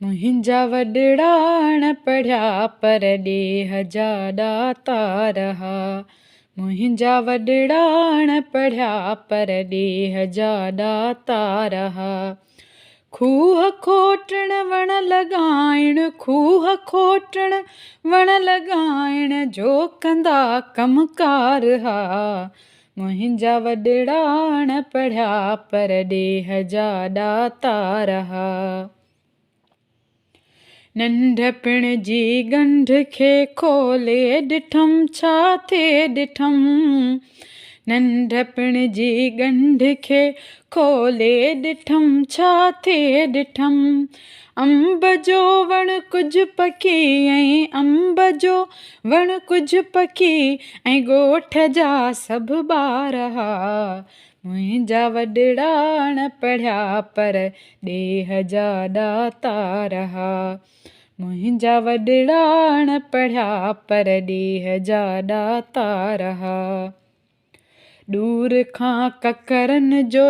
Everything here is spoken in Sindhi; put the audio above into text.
منهنجا وڏڙا اڻ پڙهيا پر ڏيهه جا ڏاتار ها. منهنجا وڏڙا اڻ پڙهيا پر ڏيهه جا ڏاتار ها. کوهه کوٽڻ وڻ لڳائڻ کوهه کوٽڻ وڻ لڳائڻ جو ڪندا ڪم ڪار ها. منهنجا وڏڙا اڻ پڙهيا پر ڏيهه جا ڏاتار ها. ننڍپڻ جي ڳنڍ کي کولي ڏٺم ڇا ٿئي ڏٺم. ننڍپڻ جي ڳنڍ کي کولي ڏٺم ڇا ٿئي ڏٺم. انب جو وڻ ڪجهه پکي ۽ انب جو وڻ ڪجهه پکي ۽ ڳوٺ جا سڀ ٻار ها. منهنجا وڏڙا اڻ پڙهيا پر ڏيهه جا ڏاتار ها. منهنجا وڏڙا اڻ پڙهيا پر ڏيهه جا ڏاتار ها. ڏور کان ڪڪرن جو.